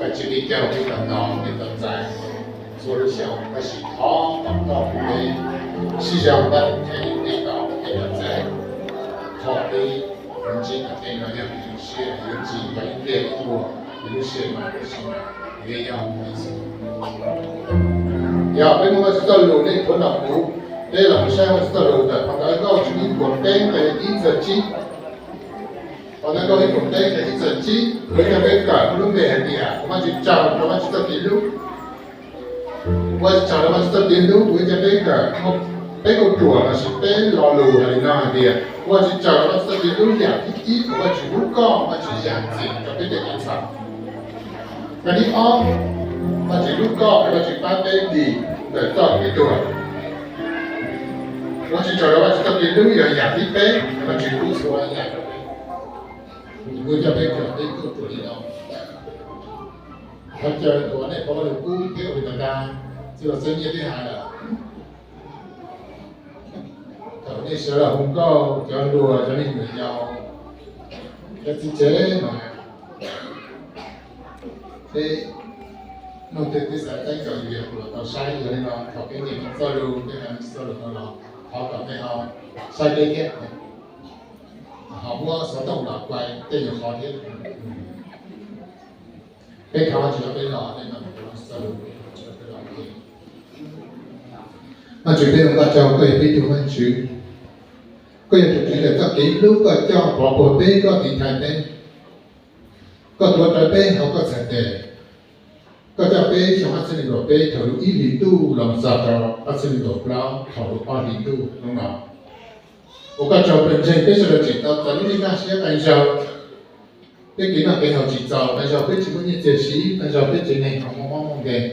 Tsis li cas peb tau hnov peb tau txais txhua lub xyoo, tab sis thov kom koj pub peb sib zog npaj theem peb tau peb tau txais, thov peb mus ntsib kom peb no yog peb lub siab, yuav tsis yog ib pliag ib vuag, peb lub siab mas peb sib nrog peb yog Yog peb mus Vajtswv txoj lus, nej thuav no kuv, peb los mus saib Vajtswv txoj lus ntawm Phau Ntawv Nkauj tshooj ib puas peb nqe ib txog tsib. Phau Ntawv Nkauj ib puas peb nqe ib txog tsib, kuv coj peb kawm lub npe hais tias, Vajtswv tsaug rau Vajtswv txoj kev hlub. Vajtswv tsaug rau Vajtswv txoj kev hlub, kuv coj peb kawm peb kauj ruam lossis peb lo lus hais li no hais tias, Vajtswv tsaug rau Vajtswv txoj kev hlub, yam thib ib, Vajtswv hlub koj, Vajtswv zam txim rau peb tej kev txhaum. Yam thib ob, Vajtswv hlub koj, Vajtswv pab peb dim ntawm txoj kev tuag. Vajtswv tsaug rau Vajtswv txoj kev hlub yog yam thib peb, Vajtswv hlub txhua yam rau peb. Kuv coj peb kawm peb kauj ruam li no. Thov caw tau nej pov lus kub thiab ua li ntawd ntag, txij los txheeb nyiaj twb hais lawm. Thaum nej sawv los hu nkauj, cov hluas, cov neeg me nyuam yaus, cov txiv tsev mas peb mloog tej teb xav txeeb kom yus yog tus uas tau saib, yog li no thaum peb nyeem txoj lus, peb hais txoj lus no los thov kom nej ho saib peb thiab, ho muab xov tooj los kuaj tej nyuag qhov thiab. Peb thov Vajtswv peb los, peb mam txoj lus, peb los. Vajtswv, peb ua koj tsaug, koj yog peb tus Vajtswv. Koj yog tus Tswv ntawm txoj kev hlub, koj coj pov puag peb, koj tiv thaiv peb, koj tuav rawv peb hauv koj txhais tes. Koj coj peb xyoo ob txhiab nees nkaum peb thaum lub ib hlis ntuj los txog rau ob txhiab nees nkaum plaub thaum lub ob hlis ntuj hnub no. Ua koj tsaug pawg ntseeg peb sawv daws tseem tau txais lub neej kaj siab qee zaug. Peb kev noj kev haus tsis txaus, qee zaug peb tsis muaj nyiaj txiag siv, qee zaug peb tsev neeg ho muaj mob muaj nkeeg.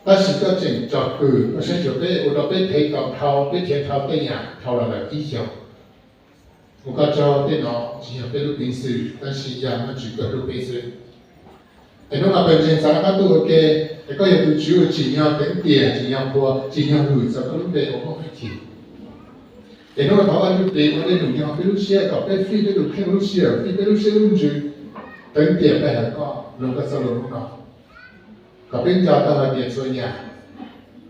Tab sis koj tseem tsom kwm, koj saib xyuas peb, ua rau peb thev tau dhau, peb khiav dhau tej yam dhau los lawm ib xyoos. Ua koj tsaug, tej no tsis yog peb lub peev xwm, tab sis yog Vajtswv koj hlub peb xwb. Es hnub no pawg ntseeg txav qab ntuj ua ke, es koj yog tus Tswv uas tsim nyog teev tiam, tsim nyog qhuas, tsim nyog hwm txog koj lub npe uas muaj hwj chim. Es hnub no thov Vaj Ntsujplig ua dej num nyo peb lub siab kom peb fij peb tus kheej lub sij hawm, fij peb lub siab lub ntsws, teev tiam pe hawm koj, mloog koj txoj lus hnub no. Kom peb nco tau hais tias txhua yam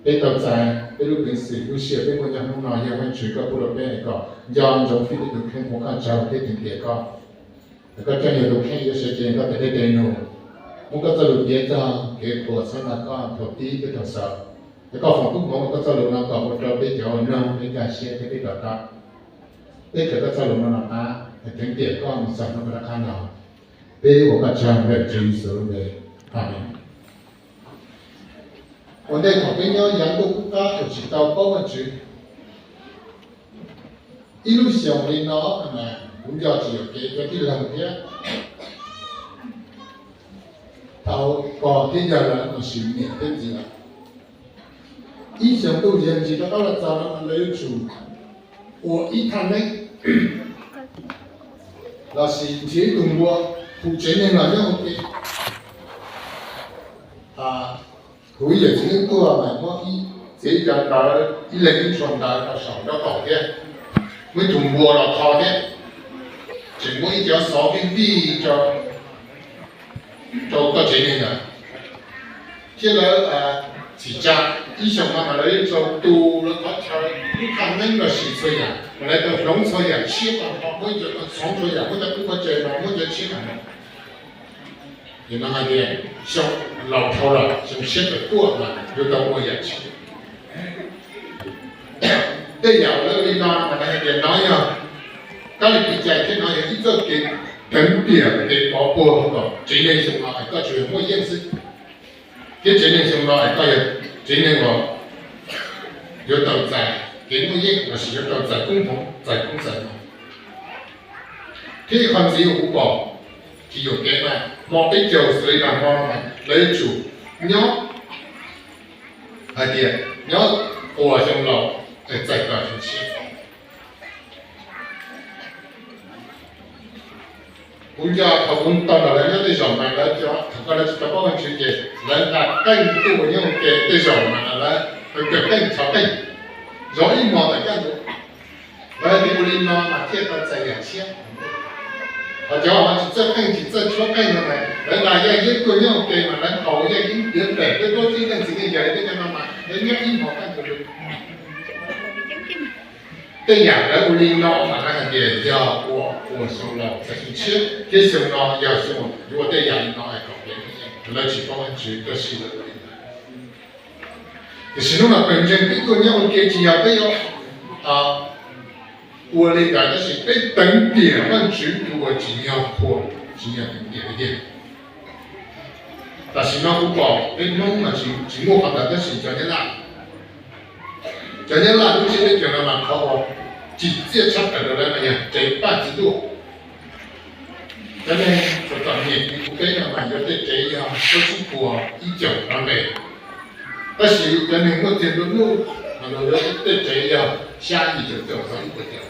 peb tau txais, peb lub peev xwm lub sij hawm peb muaj nyob hnub no yog Vajtswv koj pub rau peb, kom nco ntsoov fij peb tus kheej ua koj tsaug thiab teev tiam koj. Koj coj yog tus kheej yuav sawv cev koj tes dej tes num, muab koj txoj lus piav txog kev qhuas txhawb nqa koj thaum pib thiab thaum xaus. Es koj foom koob hmoov ua koj txoj lus no kom ua rau peb cov uas mloog peb nkag siab thiab peb to taub. Peb khaws koj txoj lus no los pab, es teev tiam koj mus txog hnub koj rov qab los. Peb ua koj tsaug ntawm Tswv Yexus lub npe. Amees. Ua ntej thaum peb nyob yav ntuj qub qab uas tsis tau paub Vajtswv, ib lub xyoos li no mas kuv nco tsis yuam kev cov tij laug thiab tau pog thiab yawg lawv los sis niam thiab txiv lawv. Ib xyoos ntuj yawg ntsis rov qab los txog no mas lawv yuav tsum ua ib thaj neeb los sis nrhiav ib tug npua hu tsev neeg los nyob ua ke. Hu ib yawm txiv neeb tuaj mas muab ib txiv cov ntawv, ib leeg ib tshuaj ntawv rau saum nraub qaum thiab, muab ib tug npua los kho thiab, tseem muab ib cov xov vij vij rau koj tsev neeg ntawd. Thiab lawv txhim tsa ib xyoos no mas lawv yuav tsum tu lawv qhov chaw, ib thaj neeb los sis txhua yam mas lawv tau hloov txhua yam tshiab tau, muab cov txhoov txhua yam, muab cov kub pov tseg mas muab cov tshiab mas Yog no hais tias xyoo laus dhau los, xyoo tshiab tawm tuaj mas yuav tau ua yam tshiab. Tej yam lawv ua li no mas lawv hais tias no yog kab li kev cai thiab no yog ib txoj kev teev tiam, kev pov puag kom tsev neeg xyoo no es koj tsuas yog muaj yeej xwb, thiab tsev neeg xyoo no es koj yog tsev neeg uas yuav tau txais kev muaj yeej lossis yuav tau txais koob hmoov, txais koob txais hmoov. Thiab ib qho ntxiv uas kuv pom tsis yuam kev mas hmo peb caug xws li nag hmo no mas lawv yuav tsum nyob hais tias nyob ua xyoo laus es txais kom xyoo tshiab. Kuv nco thaum kuv tau nrog lawv nyob tej zaum mas lawv cov, thaum koj lawv tsis tau paub Vajtswv ces lawv nqa qeej tuaj ua nyob ua ke, tej zaum mas lawv kawm qeej txhos qeej, zov ib hmos tawm kaj ntug. Lawv hais tias ua li no mas thiaj tau txais yam tshiab. Ho cov uas tsis txawj qeej tsis txawj tshuab qeej no mas Lawv mas yaj yeeb tuaj nyob ua ke mas lawv ntaus yaj yeeb tiav pem peb plaub tsib leej txiv neej yawg li peb cov no mas lawv nyob ib hmos kaj ntug li. Tej yam lawv ua li no mas lawv hais tias yog ua ua xyoo laus txais xyoo tshiab thiab xyoo no yog xyoo yuav ua tej yam li no es kom peb lawv tsis paub Vajtswv tab sis lawv ua li ntawd. Tiam sis hnub no pawg ntseeg peb tuaj nyob ua ke tsis yog peb yuav ua li ntawd tab sis peb teev tiam Vajtswv tus uas tsim nyog qhuas tsim nyog teev tiam tiag. Tam sim no kuv pom peb Hmoob mas tsis muaj qhov ntawd tab sis cov Nyab Laj, cov Nyab Laj lub tsiab peb caug no mas qhov uas tsim txiaj tshaj plaws rau lawv mas yog tsev paj txiv duaj. Cov neeg txom txom nyem li kuv peb no mas yog tej tsev yog plaub tsib puas ib caum no npe, tab sis cov neeg muaj txiag nplua nuj mas luag tej tsev yog xya yim caum caum txog ib puas caum.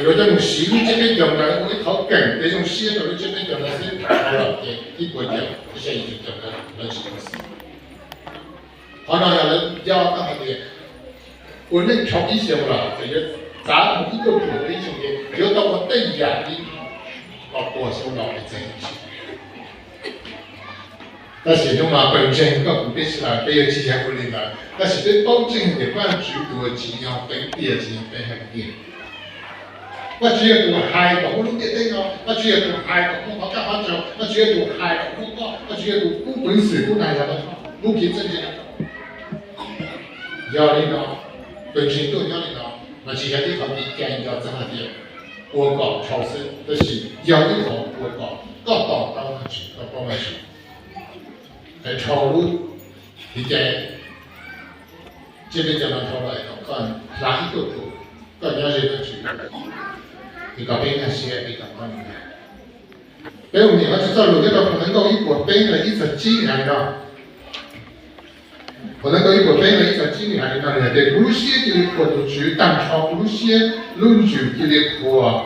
Luag coj mus siv lub tsiab peb caug ntawd ua ib qhov keem kev zoo siab rau lub tsiab peb caug ntawd xwb, dhau los ces ib puas caum xya yim caum caum ntawd lawv tsis tau siv. Qhov no yog lawv nco tau hais tias ua neej dhau ib xyoos los ces yuav txav mus ib tug pluas peb xyoo ces yuav tau ua tej yam li los puas xyoo los es txawm tsis. Tab sis hnub no pawg ntseeg koj kuv peb sawv daws peb yuav tsis yog ua li ntawd tab sis peb paub tseeb tias Vajtswv tus uas tsim nyog teev tiam tsim nyog teev hais tias Vajtswv yog tus hais kom muaj lub ntiaj teb no, Vajtswv yog tus hais kom muaj qhov kaj qhov tsaus, Vajtswv yog tus hais kom muaj koj, Vajtswv yog tus pub peev xwm pub nais yog pub kev txawj ntse. Yog li no, pawg ntseeg tuaj nyob li no mas tsis yog ib qhov kev cai nco txog hais tias ua kom dhau xwb, tab sis yog ib qhov ua kom koj to taub Vajtswv, koj paub Vajtswv. Hais dhau lub kev cai, tsiab peb caug no dhau lawm kom koj hla ib tug tus, koj nyob ze Vajtswv, es kom peb nkag siab peb kom koj. Peb ua niam Vajtswv txoj lus nyob rau phau Ntawv Nkauj ib puas peb nqe ib txog tsib hais li no. Phau Ntawv Nkauj ib puas peb nqe ib txog tsib hais li no, nws hais tias kuv lub siab cia li qhuas tus Tswv tag nrho kuv lub siab, lub ntsws cia li qhuas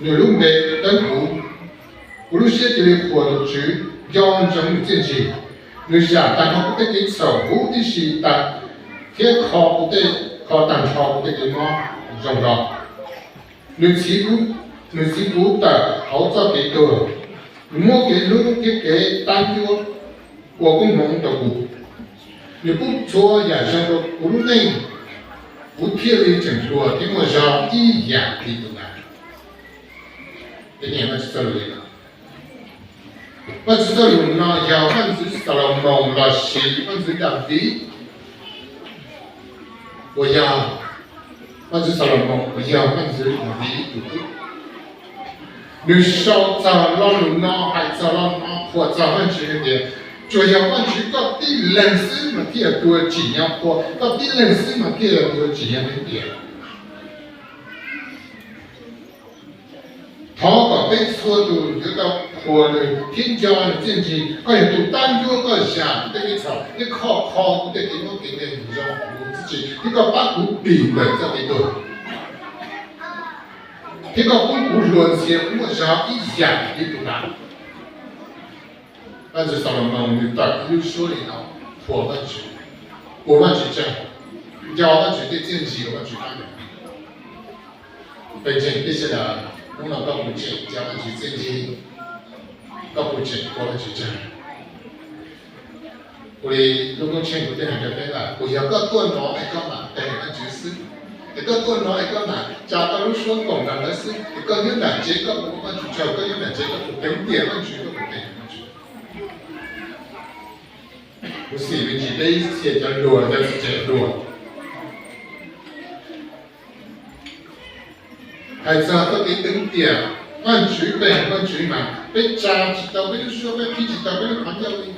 nws lub npe dawb huv. Kuv lub siab cia li qhuas tus Tswv, nco ntsoov nws txiaj ntsig. Nws zam tag nrho kuv tej kev txhaum huv tib si tas, thiab kho kuv tej, kho tag nrho kuv tej kev mob zoo los. Nws txhiv kuv, nws txhiv kuv tawm hauv txoj kev tuag, nws muab kev hlub thiab kev tab ncuab ua koob hmoov rau kuv. Nws pub txhua yam zoo rau kuv lub neej, kuv thiaj li tseem hluas thiab muaj zog ib yam li tus ntawd. Peb nyeem Vajtswv txoj lus li no. Vajtswv txoj lus no yog vaj ntxwv Xalumoos los sis vaj ntxwv Daviv uas yog, vaj ntxwv Xalumoos uas yog vaj ntxwv Daviv tus tub, nws sau txog lo lus no, hais txog lo lus no qhuas txog Vajtswv hais tias tsuas yog Vajtswv koj tib leeg xwb mas thiaj yuav tsim nyog qhuas, koj tib leeg xwb mas thiaj yuav tsim nyog teev tiam. Thov kom peb txhua tus yuav tau qhuas nws thiab nco nws txiaj ntsig. Koj yog tus tab ncuab, koj zam kuv tej kev txhaum thiab kho kho kuv tej kev mob kev nkeeg zoo huv tib si, thiab koj pab kuv dim ntawm txoj kev tuag, thiab koj pub kuv hluas ntxhias kuv muaj zog ib yam li tus ntawd. Vaj ntxwv Xalumoos nws tawm ib lub suab li no qhuas Vajtswv, qhuas Vajtswv tseeb, nco Vajtswv tej txiaj ntsig uas Vajtswv pab nws. Pawg ntseeg peb sawv daws, hnub no koj puas tseem nco Vajtswv txiaj ntsig? Koj puas tseem qhuas Vajtswv tseeb? Ua li lub koob tsheej kuv twb hais rau peb lawm, puas yog koj tuaj no es koj mam teg Vajtswv xwb, es koj tuaj no es koj mam tsa koj lub suab koom nrog lawv xwb, es koj nyob nram tsev koj puas ua Vajtswv tsaug, koj nyob nram tsev koj puas teev tiam Vajtswv, koj puas teg Vajtswv? Kuv xav me ntsis peb ib txhia cov hluas, cov txiv tsev hluas, hais txog txoj kev teev tiam Vajtswv, peb hais Vajtswv mas peb tsa tsis tau peb lub suab, peb qhib tsis tau peb lub qhov ncauj li.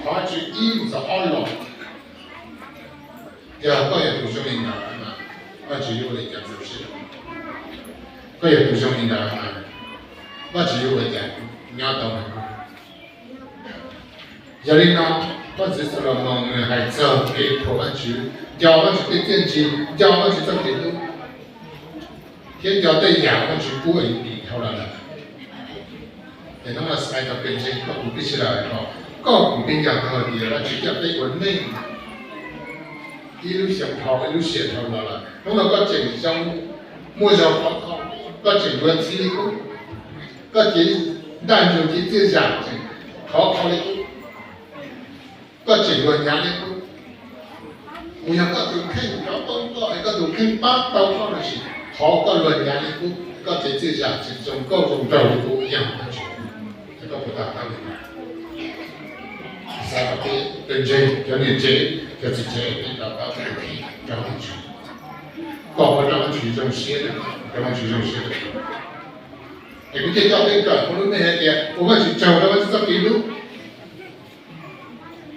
Thov Vajtswv ib mus txog ob los. Yog koj yog tus zoo li ntawd mas Vajtswv yuav ua li cas txaus siab? Koj yog tus zoo li ntawd mas Vajtswv yuav ua li cas nyob tau nws? Yog li no, vaj ntxwv Xalumoos nws hais txog kev qhuas Vajtswv, nco Vajtswv tej txiaj ntsig, nco Vajtswv txoj kev hlub, thiab nco tej yam Vajtswv pub es yus dim dhau los lawm. Es hnub no xav kom pawg ntseeg koj kuv peb sawv daws los, koj kuv peb nco tau hais tias Vajtswv coj peb ua neej ib lub xyoo dhau, ib lub sij hawm dhau los lawm. Hnub no koj tseem zoo, muaj zog khov kho, Koj tseem luag ntxhi li qub, koj cev ntaj ntsug cev txiaj zam tseem khov kho li qub, koj tseem luag nyav li qub. Kuv yog koj tus kheej, koj pab koj, koj tus kheej pab tau koj los sis qhov koj luag nyav li qub, koj cev txiaj zam tseem zoo nkauj zoo nraug li qub ib yam. Koj puas tau li no? Xav kom peb ntseeg cov niam tsev, cov txiv tsev, peb rov qab ua rau Vajtswv, kom ua rau Vajtswv zoo siab, rau Vajtswv zoo siab. Es kuv thiaj coj peb kawm hauv lub neej hais tias ua Vajtswv tsaug rau Vajtswv txoj kev hlub.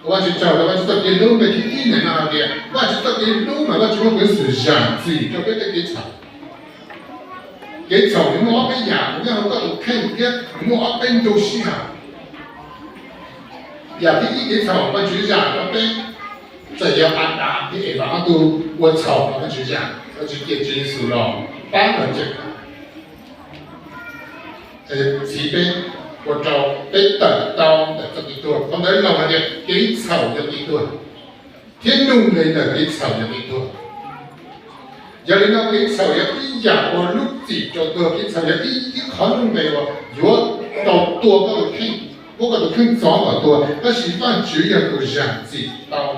Ua Vajtswv tsaug rau Vajtswv txoj kev hlub, nqe thib ib ntawm no hais tias Vajtswv txoj kev hlub mas Vajtswv muaj peev xwm zam txim rau peb tej kev txhaum. Kev txhaum nws muaj ob peb yam, nws nyob hauv koj tus kheej thiab nws muaj ob peb ntu sij hawm. Yam thib ib kev txhaum Vajtswv zam rau peb, txawm yog Adas thiab Evas ob tug ua txhaum los Vajtswv zam, Vajtswv cia Tswv Yexus los pab lawv cawm txhiv peb, ua rau peb tawm tau ntawm txoj kev tuag. Qhov ntawd los hais tias kev txhaum yog kev tuag, thiab nug li ntawm kev txhaum yog kev tuag. Yog li no kev txhaum yog ib yam uas lub txim rau tuag, kev txhaum yog ib, ib qhov lub npe uas yuav tau tua koj tus kheej, muab koj tus kheej txov kom tuag, tab sis Vajtswv yog tus zam txim tau.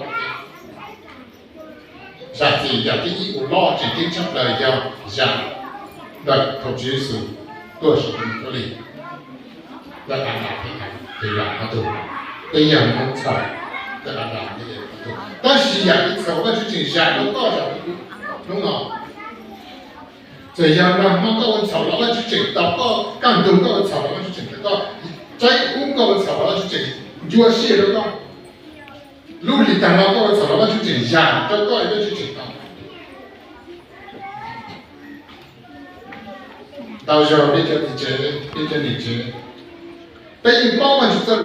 Zam txim yam thib ib uas loj tseem ceeb tshaj plaws yog zam ntawm thaum Tswv Yexus tuaj saum tus khaub lig. Yog Adas thiab Evas ob tug, peb yog Hmoob txhaum, yog Adas thiab Evas ob tug. Tab sis yam kev txhaum Vajtswv tseem zam rau koj zam rau kuv hnub no. Txawm yog nag hmo koj ua txhaum los Vajtswv tseem tos koj, kaj ntug koj ua txhaum los Vajtswv tseem tos koj, tsaib ub koj ua txhaum los Vajtswv tseem ncua siab rau koj. Lub hlis tag no koj ua txhaum los Vajtswv tseem zam rau koj, Vajtswv tseem tos. Ntau zaus peb cov txiv tsev, peb cov niam tsev, peb yeej paub Vajtswv txoj